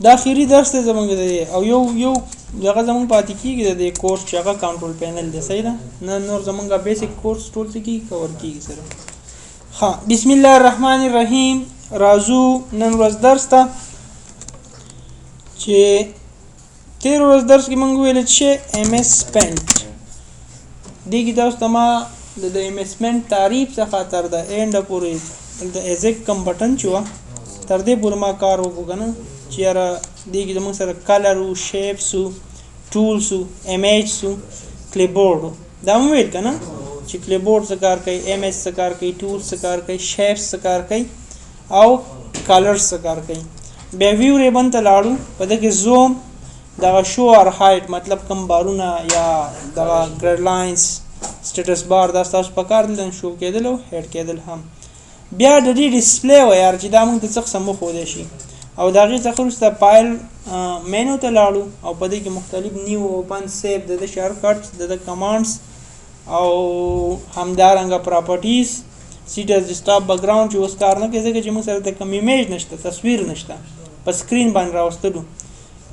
دا اخیری درس دی زمونږ دی او یو یو هغه زمونږ پاتې کیږي د دې کورس چې هغه کنټرول پینل دی، صحیح ده نه؟ نور زمونږ بیسیک کورس ټول څه کیږي، کور کیږي سره. ها، بسم الله الرحمن الرحیم. راځو نن ورځ درس ته چې تیر ورځ درس کې مونږ ویل چې ایم اس پینټ دې کې تاسو ته ما د ایم اس پینټ تعریف څخه تر د اینډ پورې دلته ایزک کم بټن چې وه تر دې پورې ما کار وکړو که نه، چې یاره دې کې زموږ سره کلر و، شیپس و، ټولز و، امیج و، کلیپ بورډ و. دا مو ویل که نه چې کلیپ بورډ څه کار کوي، امیج څه کار کوي، ټولز څه کار کوي، شیپس څه کار کوي او کلرز څه کار کوي. بیا ویو ریبن ته لاړو، په دې کې زوم، دغه شو ار هایټ مطلب کم بارونه یا دغه ګریډ لاینز، سټیټس بار، دا ستاسو په کار دلته شو کېدل او هیډ کېدل هم. بیا د دې ډیسپلی و یار چې دا موږ ته څه قسم وښودی شي، او د هغې څخه وروسته فایل مینو ته لاړو او په دې کې مختلف نیو، اوپن، سیو، د ده شارټکټس، د ده کمانډز او همدارنګه پراپرټیز، سیټ از ډیسکټاپ بکګراوند چې اوس کار نه کوي ځکه چې موږ سره د کوم ایمیج نشته، تصویر نشته په سکرین باندې راوستلو.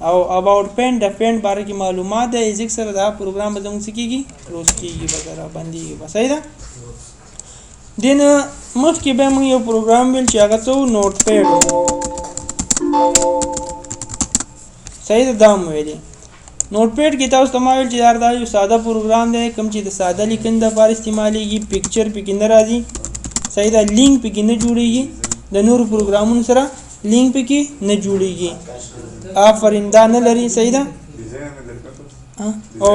او اباوټ پینټ، د پینټ باره کې معلومات ده. ایزک سره دا پروګرام به زموږ څه کېږي، کلوز کېږي به، سره بندېږي به، صحیح ده. دې نه مخکې بیا موږ یو پروګرام ویل چې هغه څه و، نوټ پیډ و، صحیح ده. دا مو ویلې نوټ پیډ کې تاسو ته ما ویل چې یار دا یو ساده پروګرام دی کوم چې د ساده لیکنې دپاره استعمالیږي، پکچر پکې نه راځي، صحیح ده، لینک پکې نه جوړیږي، د نورو پروګرامونو سره لینک پکې نه جوړیږي. آفرین، دا نه لري، صحیح ده. او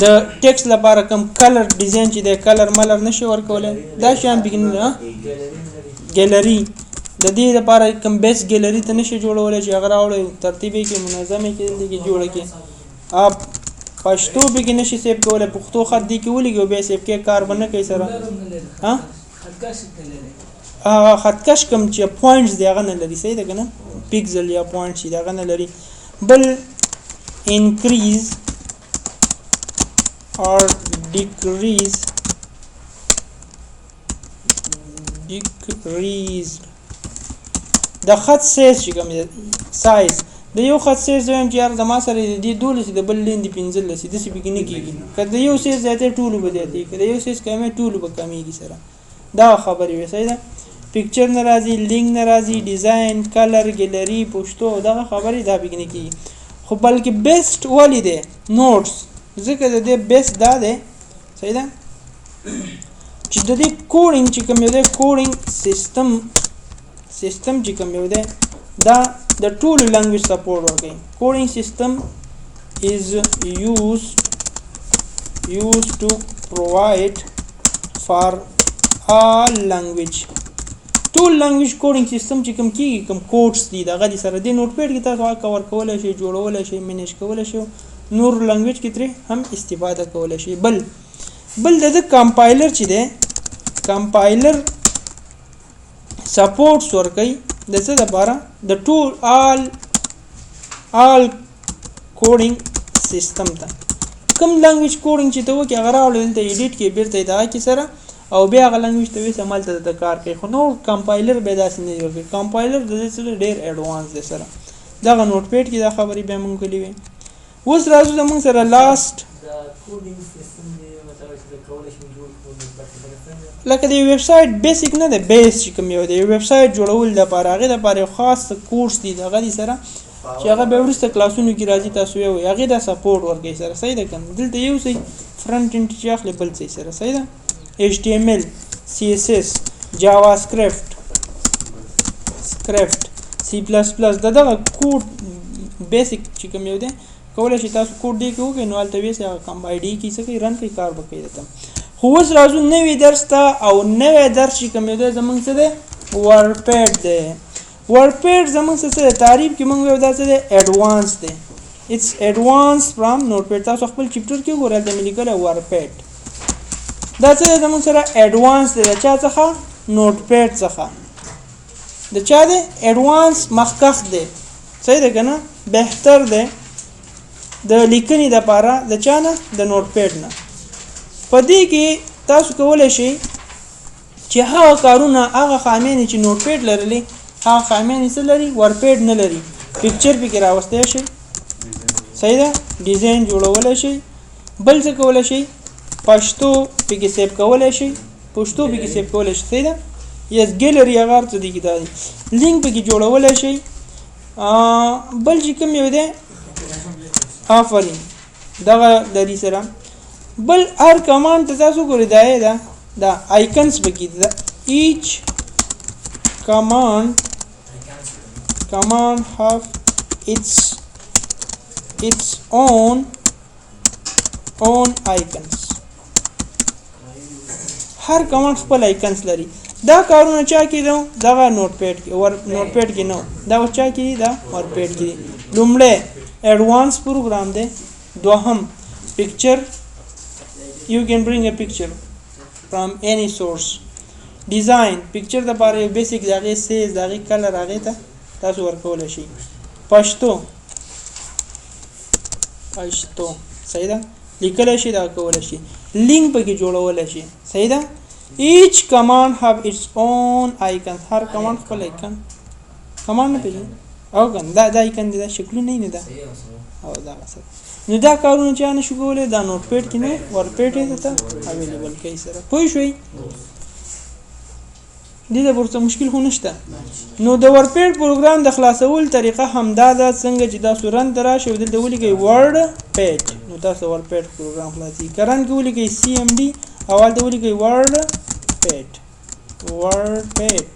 د ټیکسټ لپاره کوم کلر ډیزاین چې دی کلر ملر نشي ورکولی، دا شیان پکې نه. ګیلری د دې لپاره کوم بیس ګیلری ته نشي جوړولی چې هغه راوړی ترتیب یې کې منظم یې کې دلته کې جوړه کړي. اپ پښتو پکې نشي سیف کولی، پښتو خط دې کې ولیکي او بیا سیف کې کار به نه کوي سره. ها، خطکش کوم چې پوینټس دی هغه نه لري، صحیح ده که نه؟ پیکسل یا پوینټ چې دی هغه نه لري. بل increase or decrease د خط سایز چې کوم دی، سایز د یو خط سایز وایم چې یار زما سره د دې 12 د بل لین د 15، داسې پکې نه کېږي. که د یو سایز زیاتې ټولو به زیاتېږي، که د یو سایز کمې ټولو به کمېږي سره. دا خبرې وې، صحیح ده. پکچر نه راځي، لینک نه راځي، ډیزاین، کلر، ګیلری، پښتو، دغه خبرې دا پکې نه کېږي. خو بلکې بیسټ ولې دی نوټس، ځکه د دې بیسټ دا دی، صحیح ده، چې د دې کوډینګ چې کوم یو دی، کوډینګ سیستم چې کوم یو دی دا د ټولو لانګویج سپورټ ورکوي. کوډینګ سیستم is used to provide for all language. ټول لانګویج کوډینګ سیستم چې کوم کیږي، کوم کوډز دي دغه دي سره دې نوټ پیډ کې تاسو هغه کور کولی شئ، جوړولی شئ، منیج کولی شئ، نور لانګویج کې ترې هم استفاده کولی شئ. بل د ده کمپایلر چې دی، کمپایلر سپورټس ورکوي د څه دپاره؟ د ټول آل کوډینګ سیستم ته. کوم لانګویج کوډینګ چې ته وکړې هغه راوړې دلته ایډیټ کې بیرته یې دغه کې سره او بیا هغه لانګویج ته ویسه همالته د کار کوي. خو نور کمپایلر بیا داسې نه دی ورکوي، کمپایلر د دې څخه ډېر اډوانس دی سره. دغه نوټ پیډ کې دا خبرې بیا مونږ کړې وې. اوس راځو زمونږ سره لاست لکه د یو ویب سایټ بیسیک نه دی، بیس چې کوم یو دی یو ویب سایټ جوړول دپاره هغې دپاره یو خاص کورس دی دغه دي سره چې هغه بیا وروسته کلاسونو کې راځي تاسو یې وایي هغې دا سپورټ ورکوي سره، صحیح ده که نه؟ دلته یو څه فرنټ انډ چې اخلي بل څه سره، صحیح ده. HTML، CSS، JavaScript، سکرپټ، C++، د دغه کوډ بیسیک چې کوم یو دی کولی شئ تاسو کوډ دې کې وکړئ، نو هلته ویسئ هغه کوم آی ډي کې څه کوي رن کوي کار به کوي درته. خو اوس راځو نوي درس ته، او نوی درس چې کوم یو دی زموږ څه دی، ورډپیډ دی. ورډپیډ زموږ څه دی تعریف کې موږ ویو دا څه دی، اډوانس دی، اټس اډوانس فرام نوټ پیډ. تاسو خپل چپټر کې وګورئ هلته مې لیکلی ورډپیډ. دا څه دی زموږ سره اډوانس دی، د چا څخه؟ نوټ پیډ څخه. د چا دی؟ اډوانس مخکښ دی، صحیح ده که نه؟ بهتر دی د لیکنې دپاره د چا نه؟ د نوټ پیډ نه. په دې کې تاسو کولی شئ چې هغه کارونه، هغه خامیانې چې نوټ پیډ لرلې، هغه خامیانې څه لري؟ ورډپیډ نه لري. پکچر پکې راوستی شي، صحیح ده، ډیزاین جوړولی شي، بل څه کولی شي، پښتو پکې سیو کولی شي، پښتو پکې سیو کولی شي، صحیح ده. یس ګیلری هغه هر څه دي کې دا دي، لینک پکې جوړولی شي. بل چې کوم یو دی، آفرین، دغه لري سره. بل هر کمانډ ته تاسو ګورئ، دا یې ده، دا آیکنز پکې دي. Each command have its own icons. هر کمانډ خپل آیکنز لري. دا کارونه چا کې دي؟ دغه نوټ پیډ کې، ور نوټ پیډ کې نه، دا اوس چا کې دي؟ دا ور پیډ کې دي. لومړی ایډوانس پروګرام دی، دوهم پکچر، you can bring a picture from any source. Design picture د پاره یو بیسیک د هغې سایز، د هغې کلر هغې ته تاسو ورکولی شئ. پښتو، پښتو صحیح ده، لیکلی شئ، دا کولی شئ، لینک پکې جوړولی شئ، صحیح ده. Each command have its own icon. هر کمانډ خپل آیکن، کمانډ نه پېژني او که نه، دا آیکن دی، دا شکلونه یې نه ده او دا څه. نو دا کارونه چا نه شو کولی، دا نوټ پیډ کې نه، ور پیډ یې درته اویلیبل کوي سره. پوه شوئ؟ دې ته ورته مشکل خو نشته. نو د ورپیډ پروګرام د خلاصولو طریقه هم دا ده، څنګه چې تاسو رن ته راشئ او دلته ولیکئ ورډ پیډ، نو تاسو ورپیډ پروګرام خلاصېږي. که رن کې ولیکئ سی ایم ډي او هلته ولیکئ ورډ پیډ، ورډ پیډ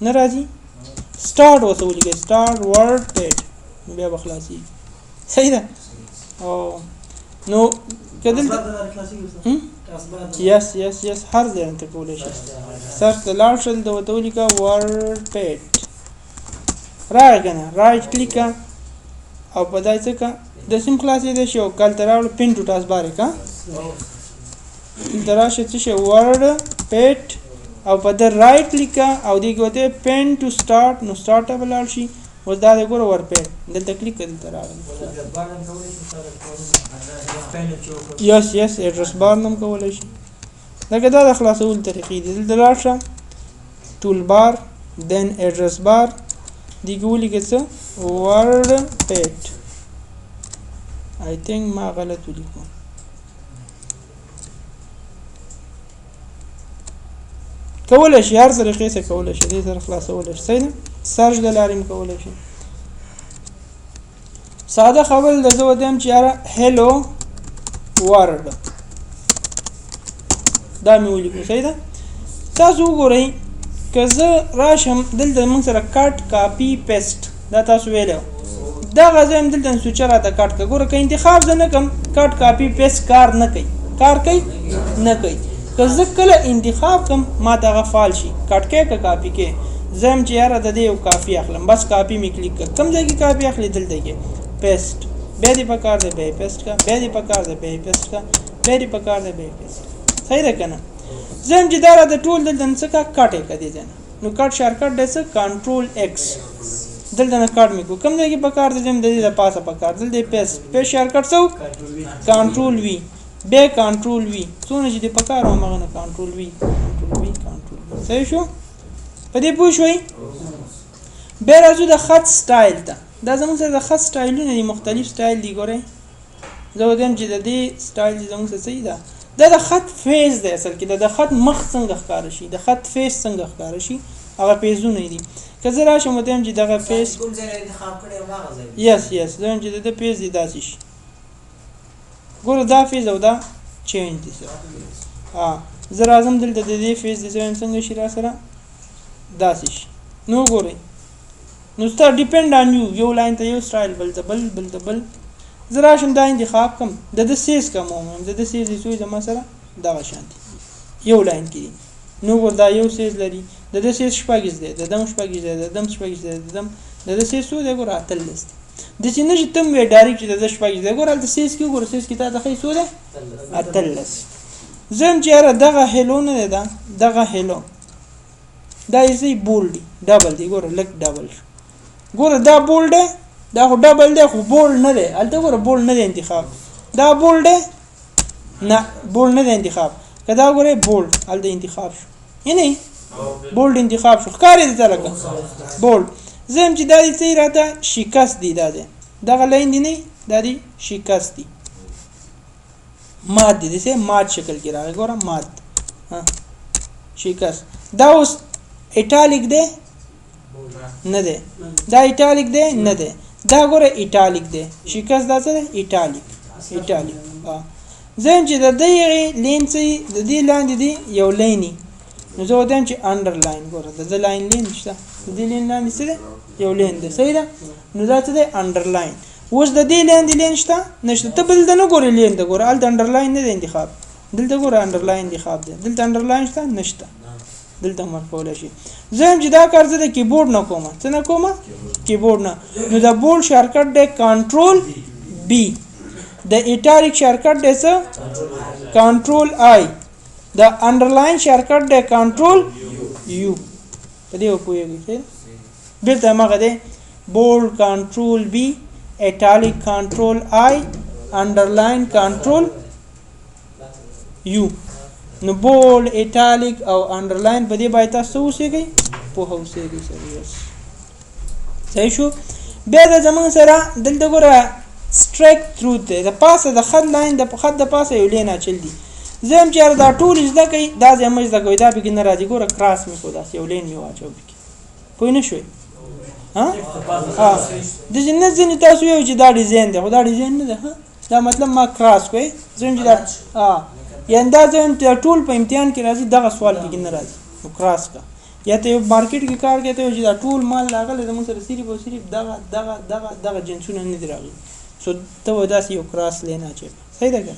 نه راځي، سټارټ ورته ولیکئ، سټارټ ورډ پیډ، نو بیا به خلاصېږي. صحیح ده. او نو که دلته یس یس یس هر ځای ته کولی شي. سرچ ته لاړ شئ، دلته ورته ولیکه ورډ پیډ، راغی که نه، رایټ کلیک که او په دای څه که داسې هم خلاصېدی شي. او کله ته راوړه پین ټو ټاس بار یې که دلته راشه څه شی ورډ پیډ او په ده رایټ کلیک که او دې کې ورته پین ټو سټارټ، نو سټارټ ته به لاړ شي. اوس دا دی ګوره ور پیډ، دلته کلیک که دلته راغلی. یس یس ایډرس بار نم کولی شي. لکه دا د خلاصولو طریقې دي. دلته لاړ شه ټول بار، دین ایډرس بار، دې کې ولیکه څه ورډ پیډ. آی تھنک ما غلط ولیکو. کولی شي هر طریقې سره کولی شي، دې سره خلاصولی شي. صحیح ده، سرچ د لارې هم کولی شي. ساده خبره ده، زه ورته وایم چې یاره هیلو ورډ دا مې ولیکو. صحیح ده. تاسو وګورئ که زه راشم دلته موږ سره کټ کاپي پیسټ، دا تاسو ویلی وو، دغه ځای هم دلته سوچه راته کټ کړه. ګوره که انتخاب زه نه کوم، کټ کاپي پیسټ کار نه کوي، کار کوي نه کوي. که زه کله انتخاب کوم ما ته هغه فعال شي، کټ کوي که کاپي کوي. زه هم چې یاره د دې یو کاپي اخلم، بس کاپي مې کلیک کړه. کوم ځای کې کاپي اخلي؟ دلته کې پیسټ، بیا دې پکار دی بیا یې پیسټ کړه، بیا دې پکار دی بیا یې پیسټ کړه، بیا دې پکار دی بیا یې پیسټ کړه. صحیح ده که نه؟ زه هم چې دا راته ټول دلته څه کا کټ یې کړه دې ځای نه، نو کټ شارټکټ دی څه کنټرول ایکس، دلته نه کټ مې کړو. کوم ځای کې پکار دی؟ زه هم د دې د پاسه پکار، دلته یې پیسټ، پیسټ شارټکټ څه و؟ کنټرول وي، بیا کنټرول وي، څونه چې دې پکار و هماغه نه کنټرول وي، کنټرول وي، کنټرول وي. صحیح شو؟ په دې پوه شوئ؟ بیا راځو د خط سټایل ته. دا زموږ سره د خط سټایلونه دي، مختلف سټایل دي. ګورئ زه وایم چې د دې سټایل چې زموږ سره صحیح ده، دا د خط فیس دی. اصل کې د خط مخ څنګه ښکاره شي، د خط فیس څنګه ښکاره شي، هغه فیسونه دي. که زه راشم ورته وایم چې دغه فیس کوم ځای انتخاب کړی هماغه ځای. یس یس، زه وایم چې د ده فیس دې داسې شي. ګوره دا فیس او دا چینج دي سره. زه راځم دلته د دې فیس دې زه وایم څنګه شي را سره داسې شي. نو ګورئ، نو ستا ډیپند آن یو، یو لاین ته یو سټایل، بل ته بل، بل ته بل. زه راشم دا انتخاب کړم، د ده سیز کموم، د ده سیز یې څو زما سره دغه شان دی، یو لاین کې دی. نو ګور دا یو سیز لري، د ده سیز شپږیز دی، د ده هم شپږیز دی، د ده هم شپږیز دی، د ده هم، د ده سیز څو دی؟ ګوره 18 دی. داسې نه چې ته هم وایې ډایرکټ چې د ده شپږیز دی. ګوره هلته سیز کې وګوره، سیز کې تا ته ښیي څو دی؟ 18. زه هم چې یاره دغه هیلو نه دی، دا دغه هیلو دا یې څه بولډ دی، ډبل دی. ګوره لږ ډبل شو. ګوره دا بولډ دی، دا خو ډبل دی خو بولډ نه دی. هلته ګوره بولډ نه دی انتخاب، دا بولډ دی نه، بولډ نه دی انتخاب. که دا ګورې بولډ هلته انتخاب شو، یعنی بولډ انتخاب شو، ښکاري درته لکه بولډ. زه هم چې دا دي څه راته شکست دی، دا دی دغه لاین دی نه، دا دی شکست دی، مات دی، داسې مات شکل کې راغی. ګوره مات، ها شکست. دا اوس ایټالیک دی نه دی، دا ایټالیک دی نه دی، دا ګوره ایټالیک دی. شکست دا څه دی؟ ایټالیک، ایټالیک. زه هم چې د دې لین څه د دې لاندې دی یو لاین، نو زه ورته وایم چې انډرلاین. ګوره د دې لاین لین شته، د دې لین لاندې څه دی؟ یو لین دی، صحیح ده؟ نو دا څه دی؟ انډرلاین. اوس د دې لاندې لین شته؟ نشته. ته بل ته نه ګورې، لین ته ګوره، هلته انډرلاین نه دی انتخاب، دلته ګوره انډرلاین انتخاب دی، دلته انډرلاین شته؟ نشته، دلته هم ورکولی شي. زه هم چې دا کار زه د کیبورډ نه کوم، څه نه کوم؟ کیبورډ نه. نو د بولډ شارټکټ دی کنټرول بي، د ایټالیک شارټکټ دی څه؟ کنټرول آی، د انډرلاین شارټکټ دی کنټرول یو. په دې وپوهېږئ؟ بېرته هماغه دی، بولډ کنټرول بي، ایټالیک کنټرول آی، انډرلاین کنټرول یو. نو بولډ، ایټالیک او انډرلاین په دې باندې تاسو اوسېږئ، پوهه اوسېږئ سره. یس صحیح شو. بیا د زمونږ سره دلته ګوره سټریک ترو دی، د پاسه د خط لاین، د خط د پاسه یو لین اچل دي. زه هم چې دا ټول زده کوي، دا ځای مه زده کوئ، دا پکې نه راځي. ګوره کراس مې کړو، داسې یو لین مې واچو پکې، پوه نه شوئ؟ ها ها داسې نه ځینې تاسو وایئ چې دا ډیزاین دی، خو دا ډیزاین نه دی. ها دا مطلب ما کراس کوئ، زه هم چې دا ها یعنې دا زه هم چې ټول په امتحان کې راځي، دغه سوال پکې نه راځي، نو کراس کړه. یا ته یو مارکیټ کې کار کوې، ته وایې چې دا ټول مال راغلی زموږ سره، صرف او صرف دغه دغه دغه دغه جنسونه نه دي راغلي، سو ته به داسې یو کراس لین اچوې. صحیح ده که؟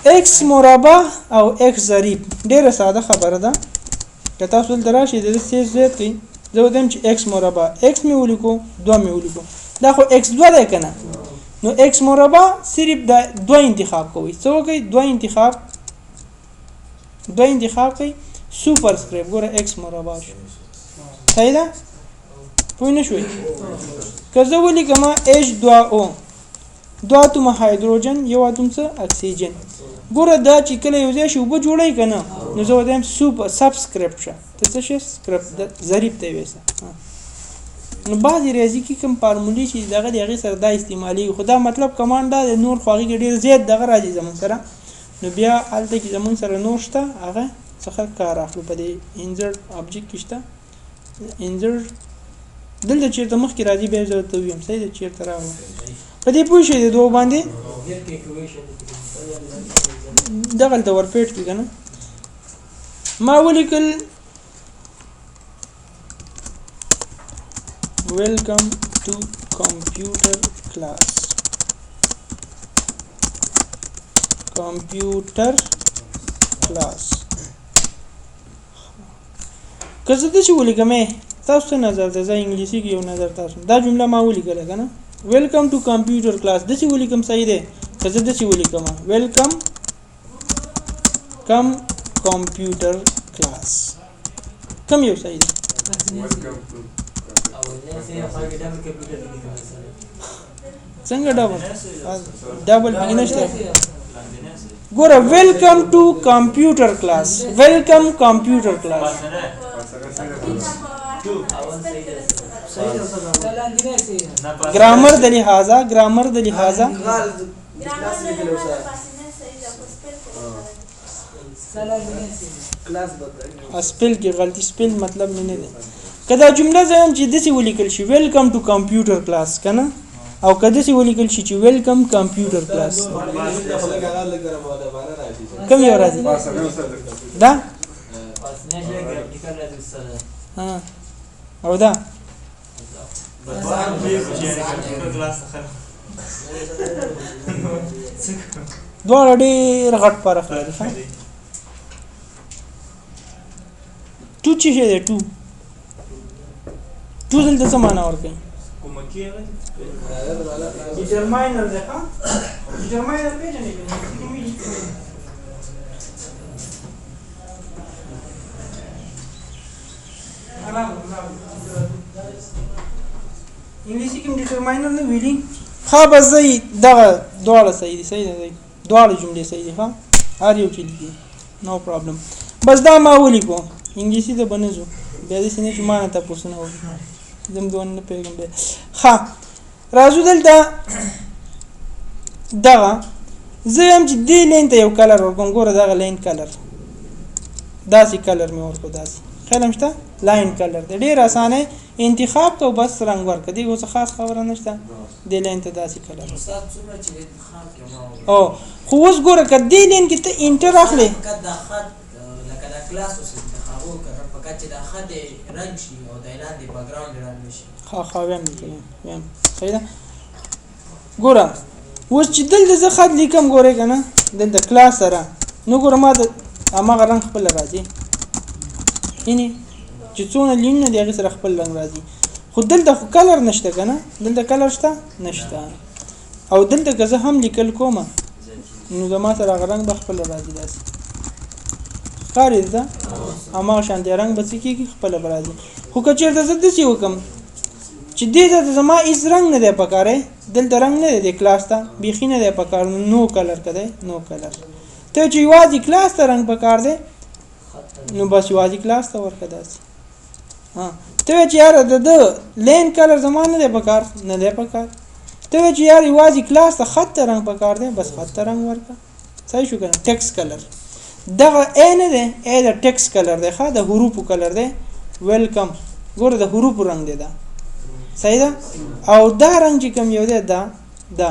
ایکس مربع او ایکس ضریب ډېره ساده خبره ده. که تاسو دلته راشئ د دې سایز زیات کړئ، زه وایم چې ایکس مربع، ایکس مې ولیکو، دوه مې ولیکو، دا خو ایکس دوه دی که نه؟ نو ایکس مربع صرف دا دوه انتخاب کوئ. څه وکړئ؟ دوه انتخاب، دوه انتخاب کړئ، سوپر سکریپټ. ګوره ایکس مربع شو، صحیح ده؟ پوه نه شوئ؟ که زه ولیکم ایچ دوه او، دوه اتومه هایدروجن، یو اتوم څه؟ اکسیجن. ګوره دا چې کله یو ځای شي اوبه جوړوي که نه، نو زه ورته وایم سوپر سبسکریپټ شه، ته څه شې؟ سکریپټ ضریب ته یې ویسه. نو بعضې ریاضي کې کوم فارمولې چې دغه د هغې سره دا استعمالېږي، خو دا مطلب کمانډ دا دی، نور خو هغې کې ډېر زیات دغه راځي زموږ سره، نو بیا هلته کې زموږ سره نور شته، هغه څخه کار اخلو. په دې انزرټ ابجیکټ کې شته انزرټ، دلته چېرته مخکې راځي، بیا زه ورته ووایم. صحیح ده؟ چېرته راغله؟ په دې پوه شئ د دوو باندې دغلته ورپېټ کړي که نه. ما ولیکل Welcome to computer class، computer class. که زه داسې ولیکم، تاسو څه نظر دی؟ زه انګلیسي کې یو نظر تاسو دا جمله ما ولیکله که نه، Welcome to computer class داسې ولیکم صحیح دی؟ که زه داسې ولیکم Welcome کم کمپیوټر کلاس، کوم یو صحیح دی؟ څنګه ډبل؟ ډبل پکې نشته. ګوره ویلکم ټو کمپیوټر کلاس، ویلکم کمپیوټر کلاس. ګرامر د لحاظه، ګرامر د لحاظه سپیل کې غلطي، سپیل مطلب مې نه دی. که دا جمله زه وایم چې داسې ولیکل شي ویلکم ټو کمپیوټر کلاس که نه، او که داسې ولیکل شي چې ویلکم کمپیوټر کلاس، کوم یو راځي؟ دا او دا دواړه ډېر غټ فرق لري. ښه ټو څه شی دی؟ ټو ټو دلته څه معنا ورکوي؟ ډیټرماینر دی. ښه ډیټرماینر پېژنې که نه؟ انګلیسي کې ډیټرماینر نه ویلي. ښه بس زه دغه دواړه صحیح دي، صحیح ده، دواړه جملې صحیح دي. ښه هر یو چې لیکي نو پرابلم. بس دا ما ولیکو، انګلیسي ته به نه ځو. بیا داسې نه چې ما نه تپوسونه وکړي، زه هم دونه نه پوهېږم بیا. ښه راځو دلته دغه زه وایم چې دې line ته یو colour ورکوم. ګوره دغه line colour داسې colour مې ورکړو، داسې خیال هم شته، line colour دی، ډېر اسانه انتخاب ته بس رنګ ورکړه، دې اوس خاص خبره نشته. دې line ته داسې colour. او خو اوس ګوره که دې line کې ته enter اخلې، لکه دا کلاس اوس انتخابو کنه، فقط چې دا خط رنګ شي او د لاندې background رنګ شي. ښه ښه ویم ویم صحیح ده. ګوره اوس چې دلته زه خط لیکم، ګورې که نه دلته کلاس سره، نو ګوره ما د هماغه رنګ خپله راځي، یعنې چې څونه لینونه دي هغې سره خپل رنګ راځي. خو دلته خو colour نشته که نه، دلته colour شته نشته، او دلته که زه هم لیکل کومه نو زما سره هغه رنګ به خپله راځي. داسې ښکاري درته هماغه شان دی، رنګ به څه کېږي خپله به راځي. خو که چېرته زه داسې وکړم چې دې ته زما هېڅ رنګ نه دی پکار، دلته رنګ نه دی، دې کلاس ته بیخي نه دی پکار، no colour که دی no colour، ته چې یوازې کلاس ته رنګ پکار دی نو بس یوازې کلاس ته ورکړه داسې. ها ته وایې چې یاره د ده line colour زما نه دی پکار، نه دی پکار، ته وایې چې یار یوازې کلاس ته خط ته رنګ پکار دی، بس خط ته رنګ ورکړه. صحیح شو که نه؟ text colour دغه ای نه دی، ای د text colour دی، ښه د حروفو colour دی. welcome ګوره د حروفو رنګ دی دا، صحیح ده. او دا رنګ چې کوم یو دی دا دا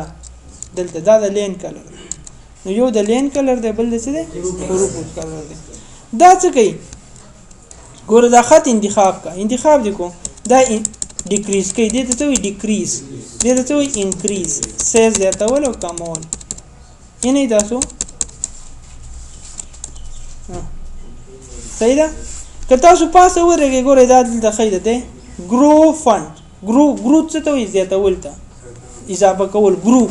دلته دا د line colour دی، نو یو د line colour دی، بل د څه دی حروفو colour دی. دا څه کوي؟ ګوره دا خط انتخاب کا، انتخاب دی کو دا decrease کوي، دې ته څه وایي decrease، دې ته څه وایي increase، size زیاتول او کمول. یعنې تاسو صحیح ده. که تاسو پاسه ورغئ ګورئ دا دلته ښیي ده grow font، grow growth څه ته وایي؟ زیاتول ته، اضافه کول، grow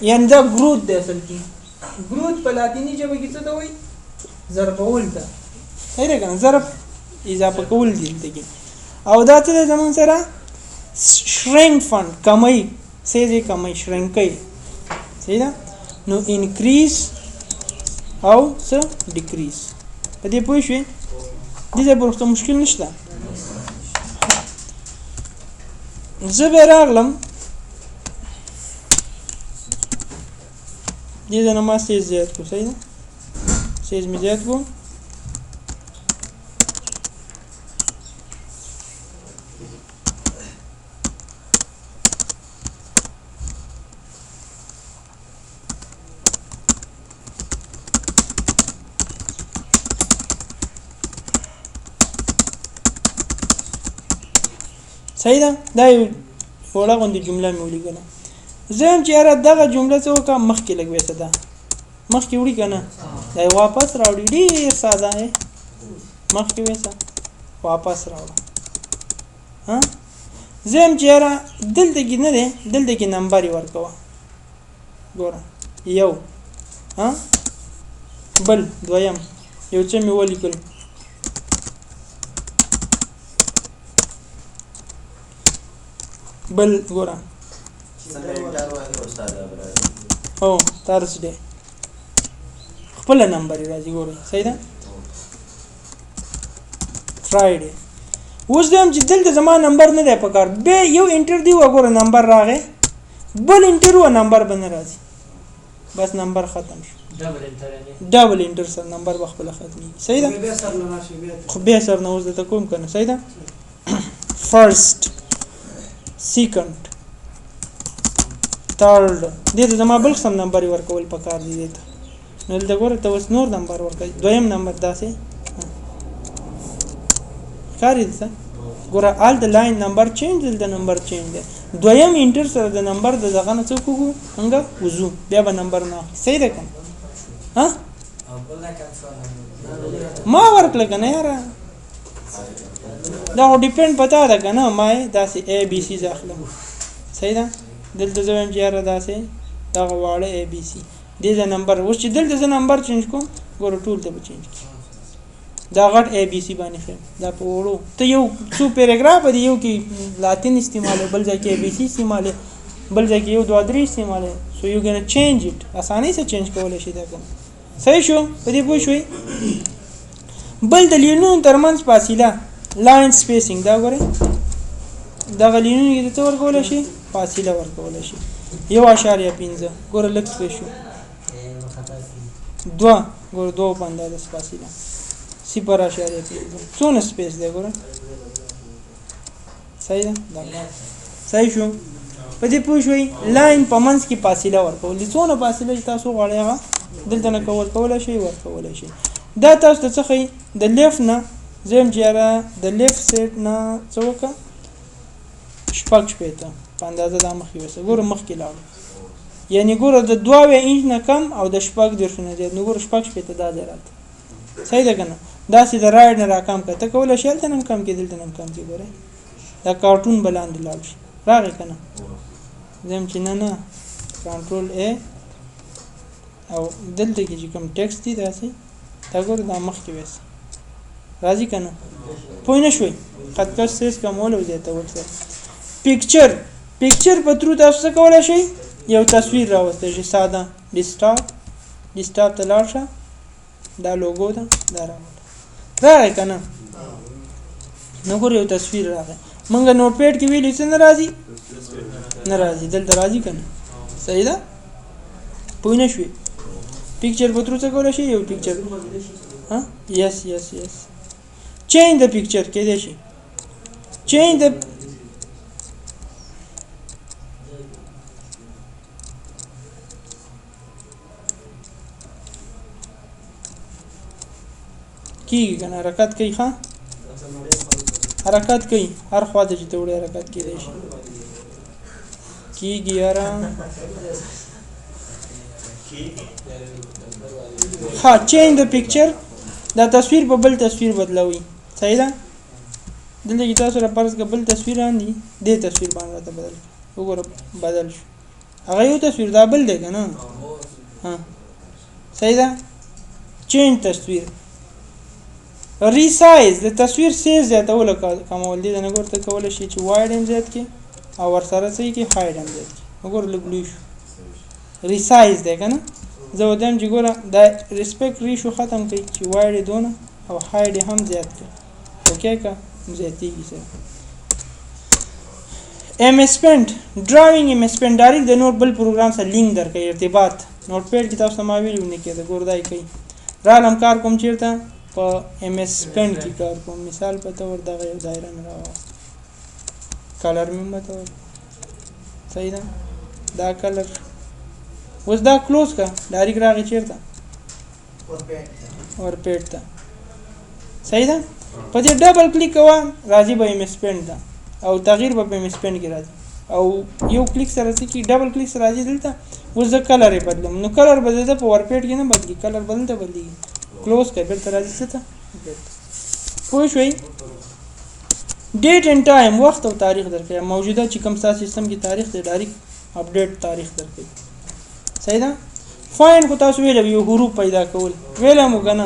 یعنې دا growth دی. اصل کې growth په لاتیني ژبه کې څه ته وایي؟ ضربول ته، صحیح ده که نه؟ ضرب اضافه کول دي دلته کې. او دا څه دی زموږ سره؟ shrink font، کموي، سایز یې کموي، shrink کوي، صحیح ده. نو increase او څه decrease، په دې پوه شوې؟ دې ځای پورې څه مشکل نشته. زه به راغلم دې ځای نه ما سایز زیات کړو، صحیح ده، سایز مې زیات کړو. صحیح ده. دا یو وړه غوندې جمله مې ولیکله. زه وایم چې یاره دغه جمله څه وکړه، مخکې لږ ویسه، ده مخکې وړي که نه، دا یې واپس راوړي، ډېر ساده دی، مخکې ویسه واپس راوړه. ها زه وایم چې یاره دلته کې نه دی، دلته کې نمبر یې ورکوه، ګوره یو، ها بل دویم، یو څه مې ولیکل، بل ګوره هو Thursday خپله نمبر یې راځي، ګورئ صحیح ده، Friday. اوس دی هم چې دلته زما نمبر نه دی پکار، بیا یو enter دی وګوره نمبر راغی، بل enter و نمبر به نه راځي، بس نمبر ختم شو. double enter سره نمبر به خپله ختمېږي، صحیح ده. خو بیا سر نه اوس درته کوم که نه، صحیح ده. first second third، دې ته زما بل قسم نمبر یې ورکول پکار دی دې ته. نو دلته ګوره ته اوس نور نمبر ورکوي، دویم نمبر داسې ښکاري درته، ګوره هلته line number change، دلته نمبر change دی. دویم enter سره د نمبر د دغه نه څه وکړو څنګه وځو، بیا به نمبر نه اخلي، صحیح ده که نه؟ ها ما ورکړه که نه یاره، دا خو depend په تا ده که نه، ما یې داسې A B C زه اخلم، صحیح ده. دلته زه وایم چې یاره داسې دغه واړه A B C دې ځای نمبر، اوس چې دلته زه نمبر change کوم ګوره ټول ته به change کړي، دا غټ A B C باندې ښیم، دا په وړو ته یو څو paragraph دی، یو کې لاتین استعمالوي، بل ځای کې A B C استعمالوي، بل ځای کې یو دوه درې استعمالوي، so you can change it، اسانۍ سره change کولی شي دا کوم. صحیح شو؟ په دې پوه شوئ؟ بل د لینونو ترمنځ فاصله، line spacing، دا ګورئ دغه لینونو کې څه ورکولی شي؟ فاصله ورکولی شي. 1.5 ګوره لږ space شو، 2 ګوره 2 په اندازه فاصله، 0.5 څونه space دی ګوره. صحیح ده؟ صحیح شو. په دې پوه شوئ؟ line په منځ کې فاصله ورکول دي، څونه فاصله چې تاسو غواړئ هغه دلته نه ورکولی شئ، ورکولی شئ. دا تاسو ته څه ښیي؟ د left نه زه یم چې یاره د left side نه څه وکړه، 66 په اندازه دا مخکې ویسه، ګوره مخکې لاړو، یعنې ګوره د 2 انچ نه کم او د 36 نه زیات، نو ګوره 66 دا ځای راته. صحیح ده که نه؟ داسې د right نه راکم کړه، ته کولی شې هلته نه هم کم کړې، دلته نه هم کم کړې. ګورئ دا کارټون به لاندې لاړ شي، راغی که نه؟ زه یم چې نه نه، control A او دلته کې چې کوم text دی داسې دا ګوره دا مخکې ویسه، راځي که نه؟ پوه نه شوئ؟ خط کش size کمول او زیاتول سره. picture، picture په through تاسو څه کولی شئ؟ یو تصویر راوستی شئ ساده. desktop، desktop ته لاړ شه، دا لوګو ده، دا راوړه، راغی که نه؟ نو ګوره یو تصویر راغی. موږ Notepad کې ویلي څه نه راځي؟ نه راځي، دلته راځي که نه؟ صحیح ده؟ پوه نه شوې؟ picture په through څه کولی شي؟ یو picture، ها yes yes yes، change the picture کېدای شي، change the کیږي که نه؟ حرکت کوي، ښه حرکت کوي، هر خوا ته چې ته وړې حرکت کېدای شي، کیږي یاره. ها change the picture، دا تصویر په بل تصویر بدلوي. صحیح ده؟ دلته کې تاسو را فرض کړه بل تصویر راندي، دې تصویر باندې راته بدل کړه، وګوره بدل شو، هغه یو تصویر دا بل دی که نه؟ ها صحیح ده؟ change تصویر، resize د تصویر size زیاتول او کمول دي، نه ګوره ته کولی شي چې width هم زیات کړي او ورسره څه یې کړي، height هم زیات کړي. وګوره لږ لوی شو، resize دی که نه؟ زه ورته وایم چې ګوره دا aspect ratio ختم کړئ چې width یې دونه او height یې هم زیات کړئ، okay که زیاتېږي سره. MS Paint، drawing MS Paint direct د نور بل پروګرام سره لینک درکوي، ارتباط. Notepad کې تاسو ته ما ویلي نه کېده، ګوره دا یې کوي. رالم کار کوم چېرته؟ په MS Paint کې کار کوم. مثال په طور دغه یو دایره مې راواخیسته، color مې هم ورته ورکړ. صحیح ده؟ دا color اوس دا close کړه، direct راغی چېرته؟ WordPad ته. صحیح ده؟ په دې double click کوه، راځي به MS Paint ته او تغییر به په MS Paint کې راځي، او یو کلیک سره څه کېږي؟ double click سره راځي دلته. اوس زه color یې بدلوم، نو color به د ده په WordPad کې نه بدلېږي، color به دلته بدلېږي. close کړه، بېرته راځي څه ته؟ پوه شوئ؟ date and time، وخت او تاریخ درکوي. موجوده چې کوم ستا سیستم کې تاریخ دی، direct update تاریخ درکوي. صحیح ده؟ find خو تاسو ویلی یو حروف پیدا کول، ویلی مو که نه؟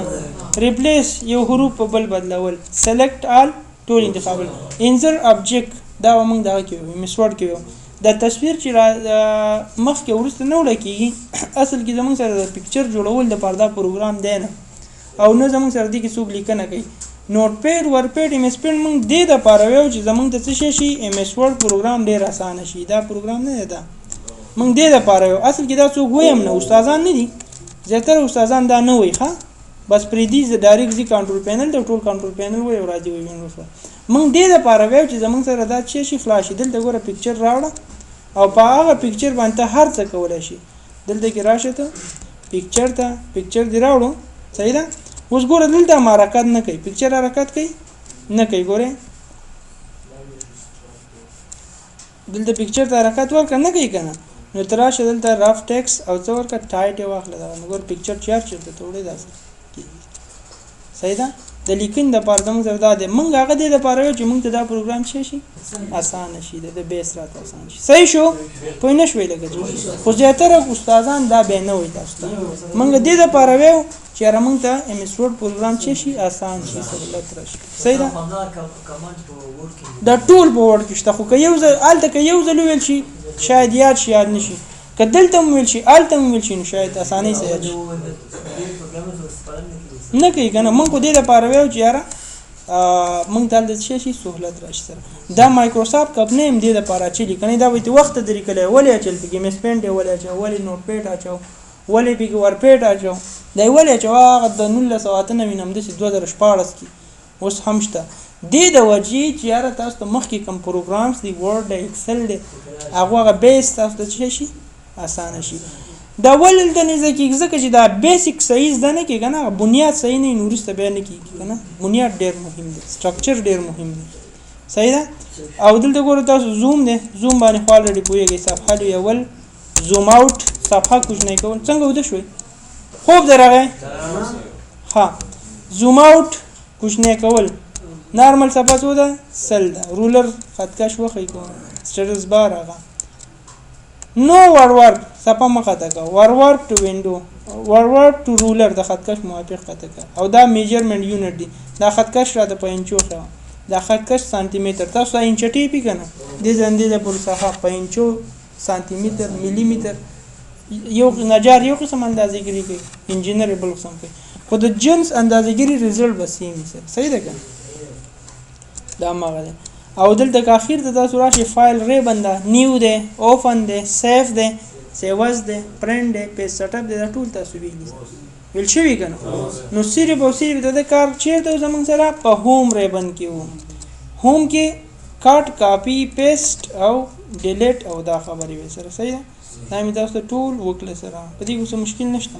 replace یو حروف په بل بدلول، select all ټول انتخابول، insert object دا به موږ دغه کې ویو، MS Word کې ویو. دا تصویر چې مخکې وروسته نه وړه کېږي، اصل کې زموږ سره د picture جوړول دپاره دا پروګرام دی نه، او نه زموږ سره دې کې څوک لیکنه کوي. Notepad، WordPad، MS Paint موږ دې دپاره ویو چې زموږ ته څه شی شي، MS Word پروګرام ډېر اسانه شي. دا پروګرام نه دی، دا موږ دې دپاره ویو. اصل کې دا څوک وایم نه، استادان نه دي، زیاتره استادان دا نه وایي. ښه بس پرېږدي، زه direct ځي control panel ته، ټول control panel وایي او راځي وایي Windows ته. موږ دې دپاره ویو چې زموږ سره دا څه شي خلاص شي. دلته ګوره picture راوړه او په هغه picture باندې ته هر څه کولی شي. دلته کې راشه ته picture ته، picture دې راوړو. صحیح ده؟ اوس ګوره دلته هم حرکت نه کوي، picture حرکت کوي نه کوي. ګوره دلته picture ته حرکت ورکړه نه کوي که نه، نو ته راشه دلته rough text او څه ورکړه، tight یې واخله. دغه نو ګوره picture چې هر چېرته ته وړې داسې کېږي. صحیح ده؟ د لیکنې دپاره زموږ سره دا دی، موږ هغه دې دپاره ویو چې موږ ته دا پروګرام څه شي اسانه شي، د base راته اسانه شي. صحیح شو؟ پوه نه شوئ لکه چې، خو زیاتره استادان دا بیا نه وایي تاسو ته. موږ دې دپاره ویو چې یاره موږ ته MS Word پروګرام څه شي اسان شي، سهولت راشي. صحیح ده؟ دا ټول په Word کې شته، خو که یو ځل هلته که یو ځل وویل شي شاید یاد شي، یاد نه شي. که دلته هم وویل شي هلته هم وویل شي، نو شاید اسانۍ سره یاد شي. نه کوي که نه؟ موږ خو دې دپاره وایو چې یاره موږ ته هلته څه شي سهولت راشي سره. دا مایکروسافټ کمپنۍ هم دې دپاره اچلي که نه؟ دا به یې وخته درې کلی ولې اچل پکې ایم ایس پینټ یې ولې اچو، ولې نوټ پیډ اچو، ولې پکې ورپیډ اچو، دا یې ولې اچو؟ هغه د 1998 نه همداسې 2016 کې اوس هم شته. دې د وجې چې یاره تاسو ته مخکې کوم پروګرامز دي، ورډ دی، اکسل دی، هغه هغه بیس تاسو ته څه شي اسانه شي. دا ولې دلته نه زده کېږي؟ ځکه چې دا بیسیک صحیح زده نه کېږي که نه، بنیاد صحیح نه وي نو وروسته بیا نه کېږي که نه. بنیاد ډېر مهم دی، سټرکچر ډېر مهم دی، صحیح ده. او دلته ګوره تاسو زوم دی، زوم باندې خو الریډي پوهېږئ، صفحه لویول، زوم اوټ، صفحه کوچنۍ کول. څنګه وده شوئ؟ خوب درغی؟ ښه. زوم اوټ کوچنی کول، نارمل صفحه څو ده؟ 100 ده. رولر خطکش وښیي کوم سټیټس بار هغه نو ورورډ صفحه مه قطع کوه، ورورډ ټو وینډو، ورورډ ټو رولر د خطکش موافق قطع کوه. او دا میجرمنټ یونټ دی، دا خطکش راته په انچو ښیوه، دا خطکش سانتي متر. تاسو دا انچ ټیپي که نه؟ دې ځای دې ځای پورې صفحه په انچو، سانتي متر، ملي متر. یو نجار یو قسم اندازه ګیري کوي، انجینر یې بل قسم کوي، خو د جنس اندازه ګیري ریزلټ به سیم وي سره، صحیح ده که نه؟ دا هماغه دی. او دلته که اخیر ته تاسو راشئ فایل ریبن ده، نیو دی، اوپن دی، سیف دی، سیوز دی، پرنټ دی، پیج سیټ اپ دی، دا ټول تاسو ویلي ویل شوي که نه؟ نو صرف او صرف د ده کار چېرته و زموږ سره؟ په هوم ریبن کې و. هوم کې کټ، کاپي، پیسټ او ډیلیټ او دا خبرې وې سره، صحیح ده؟ دا مې تاسو ته ټول وکړه سره، په دې کې څه مشکل نشته.